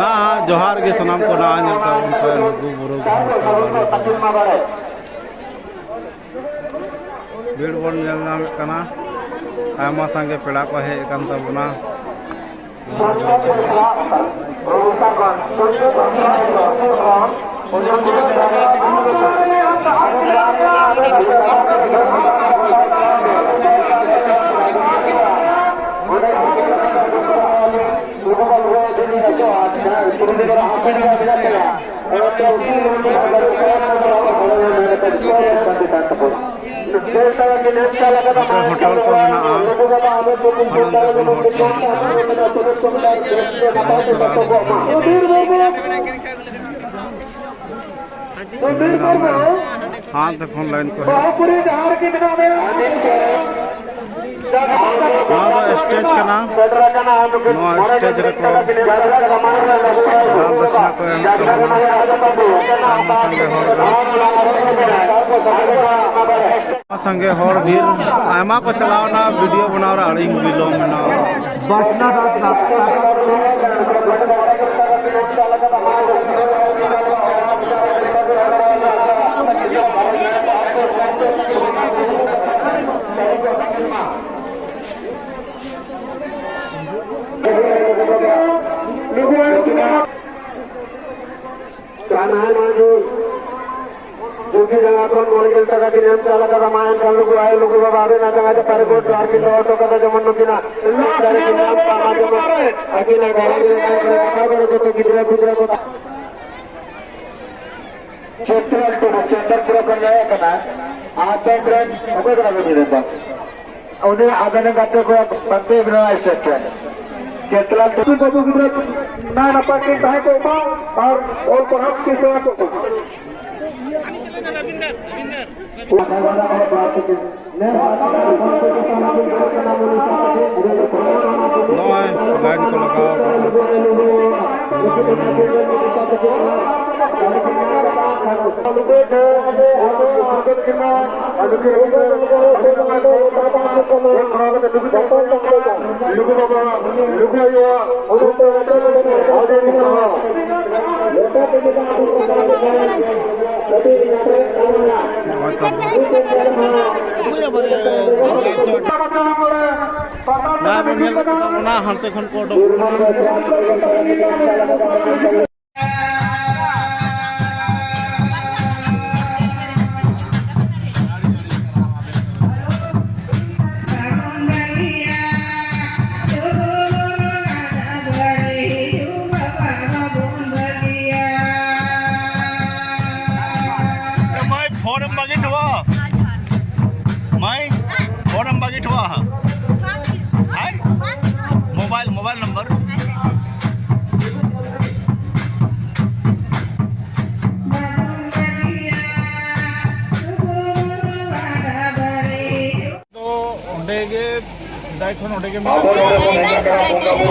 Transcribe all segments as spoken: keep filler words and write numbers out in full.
ᱦᱮᱸ, ᱡᱚᱦᱟᱨ ᱜᱮ ᱥᱟᱱᱟᱢ ᱠᱚ᱾ ᱱᱚᱜᱼᱚᱭ ᱧᱮᱞ ᱛᱟᱵᱚᱱ ᱯᱮ ᱞᱩᱜᱩ ᱵᱩᱨᱩ ᱜᱷᱟᱱᱴᱟ ᱵᱟᱲᱮ ᱵᱟᱵᱟ᱾ ᱵᱷᱤᱲ ᱵᱚᱱ ᱧᱮᱞ ᱧᱟᱢᱮᱫ ᱠᱟᱱᱟ᱾ ᱟᱭᱢᱟ ᱥᱟᱸᱜᱮ ᱯᱮᱲᱟ ᱠᱚ ᱦᱮᱡ ᱟᱠᱟᱱ ᱛᱟᱵᱚᱱᱟ᱾ ᱱᱚᱛᱮ ᱦᱳᱴᱮᱞ ᱠᱚ ᱢᱮᱱᱟᱜᱼᱟ᱾ ᱦᱟᱱᱟ ᱱᱚᱣᱟ ᱠᱷᱚᱱ ᱦᱚᱲ ᱠᱚ ᱦᱤᱡᱩᱜ ᱠᱟᱱᱟ᱾ ᱵᱚᱦᱩᱛ ᱥᱟᱨᱟ ᱦᱚᱲ ᱠᱚ ᱦᱤᱡᱩᱜ ᱠᱟᱱᱟ᱾ ᱦᱟᱱᱛᱮ ᱠᱷᱚᱱ ᱞᱟᱭᱤᱱ ᱠᱚ ᱦᱮᱡ ᱱᱚᱣᱟ ᱫᱚ ᱥᱴᱮᱡᱽ ᱠᱟᱱᱟ᱾ ᱱᱚᱣᱟ ᱥᱴᱮᱡᱽ ᱨᱮᱠᱚ ᱫᱟᱱ ᱫᱚᱠᱷᱤᱱᱟ ᱠᱚ ᱮᱢ ᱛᱟᱵᱚᱱᱟ᱾ ᱟᱭᱢᱟ ᱥᱟᱸᱜᱮ ᱦᱚᱲ ᱠᱚ, ᱟᱭᱢᱟ ᱥᱟᱸᱜᱮ ᱦᱚᱲ ᱵᱷᱤᱲ, ᱟᱭᱢᱟ ᱠᱚ ᱪᱟᱞᱟᱣᱱᱟ ᱵᱷᱤᱰᱤᱭᱳ ᱵᱮᱱᱟᱣ ᱨᱮ, ᱟᱹᱰᱤᱧ ᱵᱤᱞᱚᱢ ᱮᱱᱟ᱾ ᱡᱩᱫᱤ ᱡᱟᱸᱜᱟ ᱠᱷᱚᱱ ᱢᱚᱬᱮ ᱜᱮᱞ ᱴᱟᱠᱟ ᱠᱤᱱ ᱮᱢ ᱪᱟᱞ ᱟᱠᱟᱫᱟ, ᱢᱟ ᱮᱱᱠᱷᱟᱱ ᱞᱩᱜᱩ ᱟᱭᱳ, ᱞᱩᱜᱩ ᱵᱟᱵᱟ, ᱟᱵᱮᱱᱟᱜ ᱡᱟᱸᱜᱟ ᱪᱟᱯᱟᱱ ᱨᱮ ᱜᱚᱰ ᱡᱚᱦᱟᱨ ᱠᱤᱱ ᱫᱚᱦᱚ ᱦᱚᱴᱚ ᱠᱟᱫᱟ, ᱡᱮᱢᱚᱱ ᱱᱩᱠᱤᱱᱟᱜ ᱫᱟᱲᱮ ᱠᱤᱱ ᱧᱟᱢ ᱢᱟ, ᱡᱮᱢᱚᱱ ᱟᱹᱠᱤᱱᱟᱜ ᱜᱷᱟᱨᱚᱸᱡᱽ ᱨᱮ ᱱᱟᱭ ᱱᱟᱯᱟᱭ ᱛᱮ ᱡᱚᱛᱚ ᱜᱤᱫᱽᱨᱟᱹ ᱯᱤᱫᱽᱨᱟᱹ ᱠᱚ ᱪᱮᱛᱨᱟᱞ ᱴᱩᱰᱩ, ᱪᱚᱱᱫᱨᱚᱯᱩᱨ ᱠᱷᱚᱱ ᱦᱮᱡ ᱟᱠᱟᱱᱟ᱾ ᱟᱨ ᱯᱮ ᱯᱷᱨᱮᱱᱰ ᱚᱠᱚᱭ ᱠᱟᱱᱟ ᱵᱤᱱ ᱢᱮᱱᱫᱟ? ᱩᱱᱤ ᱟᱵᱮᱱ ᱨᱮᱱ ᱜᱟᱛᱮ ᱠᱚ ᱯᱟᱱᱛᱮ ᱵᱮᱱᱟᱣ ᱥᱴᱮᱴ ᱨᱮᱱ᱾ ᱪᱮᱛᱞᱟ ᱴᱩᱰᱩ ᱵᱟᱹᱵᱩ ᱜᱤᱫᱽᱨᱟᱹ ᱱᱟᱭ ᱱᱟᱯᱟᱭ ᱠᱤᱱ ᱛᱟᱦᱮᱸ ᱠᱚᱜ ᱢᱟ ᱟᱨ ᱚᱞ ᱯᱟᱲᱦᱟᱣ ᱠᱤᱱ ᱥᱮᱬᱟ ᱠᱚᱜ ᱢᱟ᱾ ᱱᱚᱜᱼᱚᱭ ᱞᱟᱭᱤᱱ ᱠᱚ ᱞᱟᱜᱟᱣ ᱟᱠᱟᱫᱟ᱾ ᱞᱩᱜᱩ ᱵᱟᱵᱟ, ᱞᱩᱜᱩ ᱟᱭᱳᱣᱟᱜ ᱱᱚᱜᱼᱚᱭ ᱛᱚ᱾ ᱵᱚᱭᱦᱟ ᱵᱟᱨᱭᱟ ᱡᱟᱦᱟᱸᱭ ᱵᱚᱱ ᱧᱮᱞ ᱠᱟᱫ ᱠᱚ ᱛᱟᱵᱚᱱᱟ, ᱦᱟᱱᱛᱮ ᱠᱷᱚᱱ ᱠᱚ ᱚᱰᱚᱠ ᱠᱟᱱᱟ᱾ ᱮ ᱢᱟᱹᱭ, ᱯᱷᱳᱱ ᱮᱢ ᱵᱟᱹᱜᱤ ᱦᱚᱴᱚᱣᱟ᱾ ᱢᱟᱹᱭ, ᱯᱷᱳᱱ ᱮᱢ ᱵᱟᱹᱜᱤ ᱦᱚᱴᱚᱣᱟ᱾ ᱦᱟᱭ? Mobile, mobile number. ᱫᱚ ᱚᱸᱰᱮ ᱜᱮ ᱥᱮᱫᱟᱭ ᱠᱷᱚᱱ ᱚᱸᱰᱮ ᱜᱮ ᱢᱮᱱᱟᱜᱼᱟ᱾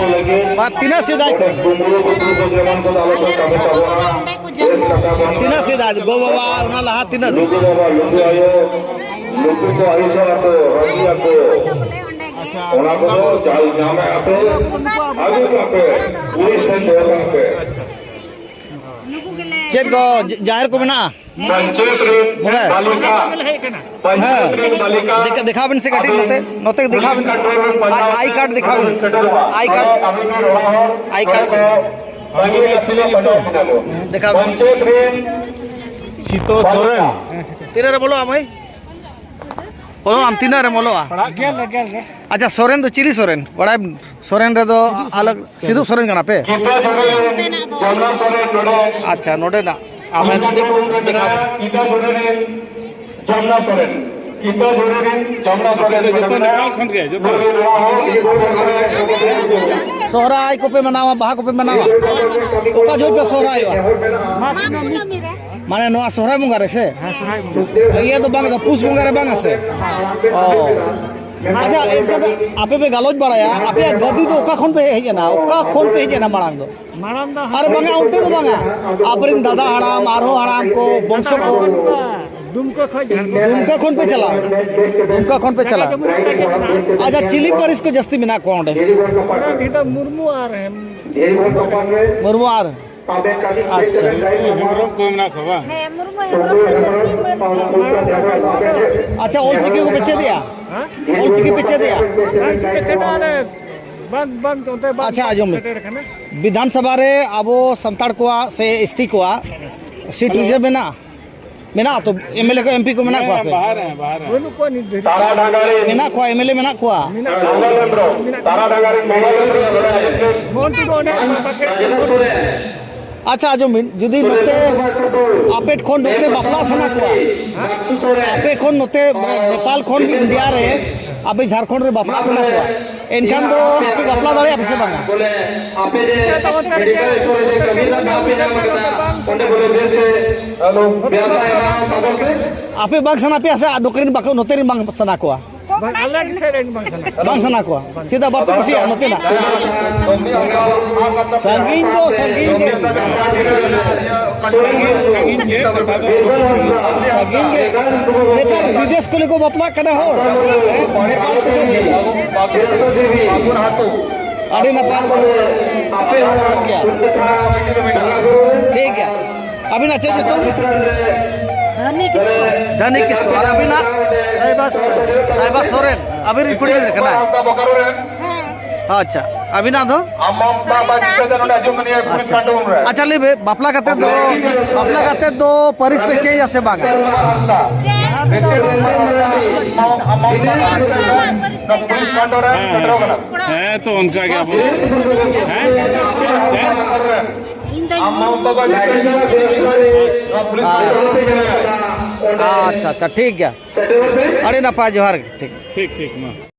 ᱵᱟ, ᱛᱤᱱᱟᱹᱜ ᱥᱮᱫᱟᱭ ᱠᱷᱚᱱ? ᱠᱩᱢᱵᱽᱲᱩ ᱠᱩᱢᱵᱽᱲᱩ ᱠᱚ ᱡᱮᱢᱚᱱ ᱠᱚ ᱟᱞᱚ ᱠᱚ ᱠᱟᱹᱢᱤ ᱛᱟᱵᱚᱱᱟ᱾ ᱚᱸᱰᱮ ᱠᱚ ᱡᱚᱢ ᱵᱮᱥ ᱠᱟᱛᱷᱟ ᱵᱟᱝ᱾ ᱛᱤᱱᱟᱹᱜ ᱥᱮᱫᱟᱭ? ᱜᱚ ᱵᱟᱵᱟ ᱚᱱᱟ ᱞᱟᱦᱟ ᱛᱤᱱᱟᱹᱜ? ᱞᱩᱜᱩ ᱵᱟᱵᱟ, ᱞᱩᱜᱩ ᱟᱭᱳ, ᱱᱩᱠᱩ ᱠᱚ ᱟᱹᱲᱤᱥᱚᱜ ᱟᱠᱚ, ᱨᱟᱹᱜᱤ ᱟᱠᱚ᱾ ᱟᱪᱪᱷᱟ, ᱚᱱᱟ ᱠᱚᱫᱚ ᱡᱟᱞ ᱧᱟᱢ ᱟᱯᱮ, ᱟᱹᱜᱩ ᱠᱟᱜ ᱯᱮ, ᱯᱩᱞᱤᱥ ᱴᱷᱮᱱ ᱫᱚᱦᱚ ᱠᱟᱜ ᱯᱮ᱾ ᱪᱮᱫ ᱠᱚ ᱡᱟᱦᱮᱨ ᱠᱚ ᱢᱮᱱᱟᱜᱼᱟ? ᱯᱚᱧᱪᱟᱭᱮᱛ ᱨᱮᱱ ᱵᱚᱞᱮ᱾ ᱯᱟᱞᱤᱠᱟ, ᱯᱚᱧᱪᱟᱭᱮᱛ ᱦᱮᱸ᱾ ᱨᱮᱱ ᱯᱟᱞᱤᱠᱟ, ᱫᱮᱠᱷᱟ-, ᱫᱮᱠᱷᱟᱣ ᱵᱤᱱ ᱥᱮ ᱠᱟᱹᱴᱤᱡ ᱟᱵᱤᱱ ᱱᱚᱛᱮ, ᱱᱚᱛᱮ ᱫᱮᱠᱷᱟᱣ ᱵᱤᱱ᱾ ᱯᱚᱧᱪᱟᱭᱮᱛ ᱨᱮᱱ ᱯᱟᱞᱤᱠᱟ ᱟᱭ ᱠᱟᱨᱰ ᱫᱮᱠᱷᱟᱣ ᱵᱤᱱ᱾ ᱥᱮᱴᱮᱨᱚᱜᱼᱟ᱾ ᱟᱭ ᱠᱟᱨᱰ᱾ ᱟᱵᱤᱱ ᱵᱤᱱ ᱨᱚᱲᱟ ᱦᱚᱲ, ᱟᱭ ᱠᱟᱨᱰ᱾ ᱱᱚᱰᱮ ᱫᱚ ᱵᱟᱝ ᱧᱮᱞ ᱧᱟᱢᱚᱜ᱾ ᱫᱮᱠᱷᱟᱣ ᱵᱤᱱ᱾ ᱯᱚᱧᱪᱟᱭᱮᱛ ᱨᱮᱱ ᱥᱤᱛᱚ ᱯᱟᱞᱤᱠᱟ᱾ ᱥᱚᱨᱮᱱ᱾ ᱛᱤᱱᱟᱹᱜ ᱨᱮ ᱵᱚᱞᱚᱜᱼᱟ ᱢᱟᱹᱭ? ᱚᱞᱚᱜ ᱟᱢ ᱛᱤᱱᱟᱹᱜ ᱨᱮᱢ ᱚᱞᱚᱜᱼᱟ? ᱜᱮᱞ ᱨᱮ, ᱜᱮᱞ ᱨᱮ᱾ ᱟᱪᱪᱷᱟ, ᱥᱚᱨᱮᱱ ᱫᱚ ᱪᱤᱞᱤ ᱥᱚᱨᱮᱱ? ᱵᱟᱲᱟᱭ ᱥᱚᱨᱮᱱ ᱨᱮᱫᱚ ᱟᱞᱟᱜᱽ ᱥᱤᱫᱩ ᱥᱚᱨᱮᱱ ᱠᱟᱱᱟ ᱯᱮ? ᱠᱤᱛᱟᱹ ᱡᱩᱲᱤ ᱨᱮᱱ ᱡᱚᱢᱱᱟ ᱥᱚᱨᱮᱱ ᱱᱚᱰᱮ᱾ ᱟᱪᱪᱷᱟ, ᱱᱚᱰᱮᱱᱟᱜ ᱟᱵᱮᱱ ᱫᱮᱠᱷᱟᱣ᱾ ᱠᱤᱛᱟᱹ ᱡᱩᱲᱤ ᱨᱮᱱ ᱡᱚᱢᱱᱟ ᱥᱚᱨᱮᱱ᱾ ᱠᱤᱛᱟᱹ ᱡᱩᱲᱤ ᱨᱮᱱ ᱡᱚᱢᱱᱟ ᱥᱚᱨᱮᱱ ᱱᱚᱰᱮ ᱡᱚᱛᱚ ᱢᱮᱱᱟᱜᱼᱟ᱾ ᱱᱮᱯᱟᱞ ᱠᱷᱚᱱ ᱜᱮ, ᱡᱚᱛᱚ᱾ ᱥᱚᱦᱨᱟᱭ ᱠᱚᱯᱮ ᱢᱟᱱᱟᱣᱟ, ᱵᱟᱦᱟ ᱠᱚᱯᱮ ᱢᱟᱱᱟᱣᱟ? ᱚᱠᱟ ᱡᱚᱦᱚᱜ ᱯᱮ ᱥᱚᱦᱨᱟᱭᱚᱜᱼᱟ? ᱢᱟᱜᱽ ᱠᱩᱱᱟᱹᱢᱤ ᱨᱮ᱾ ᱢᱟᱱᱮ ᱱᱚᱣᱟ ᱥᱚᱦᱨᱟᱭ ᱵᱚᱸᱜᱟ ᱨᱮ ᱥᱮ? ᱦᱮᱸ, ᱥᱚᱦᱨᱟᱭ ᱵᱚᱸᱜᱟ᱾ ᱤᱭᱟᱹ ᱫᱚ ᱵᱟᱝ, ᱯᱩᱥ ᱵᱚᱸᱜᱟ ᱨᱮ ᱵᱟᱝ ᱥᱮ? ᱚ᱾ ᱟᱪᱪᱷᱟ, ᱮᱱᱠᱷᱟᱱ ᱟᱯᱮ ᱯᱮ ᱜᱟᱞᱚᱪ ᱵᱟᱲᱟᱭᱟ, ᱟᱯᱮᱭᱟᱜ ᱜᱟᱹᱫᱤ ᱫᱚ ᱚᱠᱟ ᱠᱷᱚᱱ ᱯᱮ ᱦᱮᱡ ᱮᱱᱟ? ᱚᱠᱟ ᱠᱷᱚᱱ ᱯᱮ ᱦᱮᱡ ᱮᱱᱟ ᱢᱟᱲᱟᱝ ᱫᱚ? ᱢᱟᱲᱟᱝ ᱫᱚ ᱟᱨ ᱵᱟᱝᱟ, ᱚᱱᱛᱮ ᱫᱚ ᱵᱟᱝᱟ, ᱟᱯᱮᱨᱮᱱ ᱫᱟᱫᱟ ᱦᱟᱲᱟᱢ, ᱟᱨᱦᱚᱸ ᱦᱟᱲᱟᱢ ᱠᱚ, ᱵᱚᱝᱥᱚ ᱠᱚ᱾ ᱫᱩᱢᱠᱟ ᱠᱷᱚᱱ ᱡᱷᱟᱲᱠᱷᱚᱸᱰ᱾ ᱫᱩᱢᱠᱟ ᱠᱷᱚᱱ ᱯᱮ ᱪᱟᱞᱟᱣ ᱮᱱᱟ? ᱫᱩᱢᱠᱟ ᱠᱷᱚᱱ ᱯᱮ ᱪᱟᱞᱟᱣ ᱮᱱᱟ? ᱟᱪᱪᱷᱟ, ᱪᱤᱞᱤ ᱯᱟᱹᱨᱤᱥ ᱠᱚ ᱡᱟᱹᱥᱛᱤ ᱢᱮᱱᱟᱜ ᱠᱚᱣᱟ ᱚᱸᱰᱮ? ᱚᱸᱰᱮ ᱰᱷᱮᱨ ᱫᱚ ᱢᱩᱨᱢᱩ ᱟᱨ ᱦᱮᱢ-, ᱢᱩᱨᱢᱩ ᱟᱨ ᱟᱪᱪᱷᱟ᱾ ᱦᱮᱢᱵᱨᱚᱢ ᱠᱚ ᱢᱮᱱᱟᱜ ᱠᱚᱣᱟ ᱵᱟᱝ? ᱦᱮᱸ, ᱢᱩᱨᱢᱩ ᱦᱮᱢᱵᱨᱚᱢ ᱠᱚ ᱢᱮᱱᱟᱜ ᱠᱚᱣᱟ᱾ ᱟᱪᱪᱷᱟ, ᱚᱞᱪᱤᱠᱤ ᱠᱚᱯᱮ ᱪᱮᱫ ᱮᱜᱼᱟ? ᱚᱞᱪᱤᱠᱤ ᱯᱮ ᱪᱮᱫ ᱮᱜᱼᱟ? ᱚᱞᱪᱤᱠᱤ ᱛᱮ ᱱᱚᱰᱮ ᱵᱟᱝ, ᱵᱟᱝ, ᱚᱱᱛᱮ ᱵᱟᱝ ᱟᱪᱪᱷᱟ, ᱟᱸᱡᱚᱢ ᱵᱤᱱ᱾ ᱥᱮᱴᱮᱨ ᱠᱟᱱᱟ᱾ ᱵᱤᱫᱷᱟᱱ ᱥᱚᱵᱷᱟ ᱨᱮ ᱟᱵᱚ ᱥᱟᱱᱛᱟᱲ ᱠᱚᱣᱟᱜ ᱥᱮ ᱮᱥ ᱴᱤ ᱠᱚᱣᱟᱜ ᱥᱤᱴ ᱨᱤᱡᱟᱨᱵᱷ ᱢᱮᱱᱟᱜᱼᱟ? ᱢᱮᱱᱟᱜᱼᱟ ᱛᱚ, ᱮᱢ ᱮᱞ ᱮ ᱠᱚ, ᱮᱢ ᱯᱤ ᱠᱚ ᱢᱮᱱᱟᱜ ᱠᱚᱣᱟ ᱥᱮ? ᱵᱟᱦᱟᱨ ᱦᱮᱸ, ᱵᱟᱦᱟᱨ ᱦᱮᱸ᱾ ᱵᱟᱹᱱᱩᱜ ᱠᱚᱣᱟ ᱱᱤᱛ ᱫᱷᱟᱹᱵᱤᱡ᱾ ᱢᱮᱱᱟᱜ ᱠᱚᱣᱟ, ᱮᱢ ᱮᱞ ᱮ ᱢᱮᱱᱟᱜ ᱠᱚᱣᱟ᱾ ᱢᱮᱱᱟᱜ ᱠᱚᱣᱟ᱾ ᱢᱚᱦᱚᱱ ᱴᱩᱰᱩ ᱚᱸᱰᱮ ᱵᱟᱠᱷᱮᱲ ᱠᱟᱱᱟ᱾ ᱟᱪᱪᱷᱟ, ᱟᱸᱡᱚᱢ ᱵᱤᱱ, ᱡᱩᱫᱤ ᱱᱚᱛᱮ ᱟᱯᱮ ᱠᱷᱚᱱ ᱱᱚᱛᱮ ᱵᱟᱯᱞᱟ ᱥᱟᱱᱟ ᱠᱚᱣᱟ, ᱟᱯᱮ ᱠᱷᱚᱱ ᱱᱚᱛᱮ ᱱᱮᱯᱟᱞ ᱠᱷᱚᱱ ᱤᱱᱰᱤᱭᱟ ᱨᱮ ᱟᱯᱮ ᱡᱷᱟᱲᱠᱷᱚᱸᱰ ᱨᱮ ᱵᱟᱯᱞᱟ ᱥᱟᱱᱟ ᱠᱚᱣᱟ, ᱮᱱᱠᱷᱟᱱ ᱫᱚ ᱟᱯᱮ ᱵᱟᱯᱞᱟ ᱫᱟᱲᱮᱭᱟᱜᱼᱟ ᱯᱮ ᱥᱮ ᱵᱟᱝᱟ? ᱚᱱᱛᱮ ᱫᱚ ᱚᱱᱛᱮ ᱨᱮᱜᱮ, ᱚᱱᱛᱮ ᱨᱮᱜᱮ ᱵᱟᱝ ᱥᱟᱱᱟ ᱠᱚᱣᱟ᱾ ᱟᱯᱮ ᱵᱟᱝ ᱥᱟᱱᱟ ᱯᱮᱭᱟ ᱥᱮ ᱟᱨ ᱱᱚᱛᱮ ᱨᱮᱱ ᱵᱟᱠᱚ, ᱱᱚᱛᱮ ᱨᱮᱱ ᱵᱟᱝ ᱥᱟᱱᱟ ᱠᱚᱣᱟ? ᱵᱟᱝ, ᱟᱞᱮ ᱥᱮᱫ ᱨᱮᱱ ᱵᱟᱝ ᱥᱟᱱᱟ ᱠᱚᱣᱟ᱾ ᱵᱟᱝ ᱥᱟᱱᱟ ᱠᱚᱣᱟ? ᱪᱮᱫᱟᱜ ᱵᱟᱯᱮ ᱠᱩᱥᱤᱭᱟᱜᱼᱟ ᱱᱚᱛᱮᱱᱟᱜ? ᱥᱟᱺᱜᱤᱧ ᱫᱚ ᱥᱟᱺᱜᱤᱧ ᱜᱮ᱾ ᱥᱟᱺᱜᱤᱧ ᱜᱮ, ᱠᱟᱛᱷᱟ ᱫᱚ᱾ ᱥᱟᱺᱜᱤᱧ ᱜᱮ᱾ ᱱᱮᱛᱟᱨ ᱵᱤᱫᱮᱥ ᱠᱚᱨᱮ ᱠᱚ ᱵᱟᱯᱞᱟᱜ ᱠᱟᱱᱟ ᱦᱚᱲ᱾ ᱦᱮᱸ, ᱱᱮᱯᱟᱞ ᱛᱮᱜᱮ᱾ ᱟᱹᱰᱤ ᱱᱟᱯᱟᱭ ᱛᱚᱵᱮ᱾ ᱴᱷᱤᱠ ᱜᱮᱭᱟ᱾ ᱴᱷᱤᱠ ᱜᱮᱭᱟ᱾ ᱟᱹᱵᱤᱱᱟᱜ ᱪᱮᱫ ᱧᱩᱛᱩᱢ? ᱫᱷᱟᱱᱤ ᱠᱤᱥᱠᱩ᱾ ᱫᱷᱟᱱᱤ ᱠᱤᱥᱠᱩ᱾ ᱟᱨ ᱟᱹᱵᱤᱱᱟᱜ? ᱥᱟᱭᱵᱟ ᱥᱚᱨᱮᱱ᱾ ᱥᱟᱭᱵᱟ ᱥᱚᱨᱮᱱ᱾ ᱟᱹᱵᱤᱱ ᱨᱤᱱ ᱠᱩᱲᱤ ᱜᱤᱫᱽᱨᱟᱹ ᱠᱟᱱᱟᱭ? ᱦᱮᱸ᱾ ᱟᱪᱪᱷᱟ᱾ ᱟᱹᱵᱤᱱᱟᱜ ᱫᱚ? ᱥᱚᱨᱤᱛᱟ ᱠᱤᱥᱠᱩ᱾ ᱟᱪᱪᱷᱟ᱾ ᱟᱪᱪᱷᱟ, ᱞᱟᱹᱭ ᱵᱮ, ᱵᱟᱯᱞᱟ ᱠᱟᱛᱮ ᱫᱚ, ᱵᱟᱯᱞᱟ ᱠᱟᱛᱮ ᱫᱚ ᱯᱟᱹᱨᱤᱥ ᱯᱮ ᱪᱮᱧᱡᱟ ᱥᱮ ᱵᱟᱝᱟ? ᱪᱮᱧᱡ᱾ ᱵᱟᱝ, ᱯᱟᱹᱨᱤᱥ ᱫᱚ ᱪᱮᱧᱡ᱾ ᱦᱮᱸ, ᱦᱮᱸ᱾ ᱦᱮᱸ, ᱛᱚ ᱚᱱᱠᱟ ᱜᱮ ᱟᱵᱚ᱾ ᱦᱮᱸ? ᱦᱮᱸ? ᱤᱧ ᱫᱚᱧ ᱟᱪᱪᱷᱟ᱾ ᱟᱪᱪᱷᱟ, ᱟᱪᱪᱷᱟ, ᱴᱷᱤᱠ ᱜᱮᱭᱟ᱾ ᱟᱹᱰᱤ ᱱᱟᱯᱟᱭ, ᱡᱚᱦᱟᱨ ᱜᱮ᱾ ᱴᱷᱤᱠ᱾ ᱴᱷᱤᱠ, ᱴᱷᱤᱠ, ᱢᱟ᱾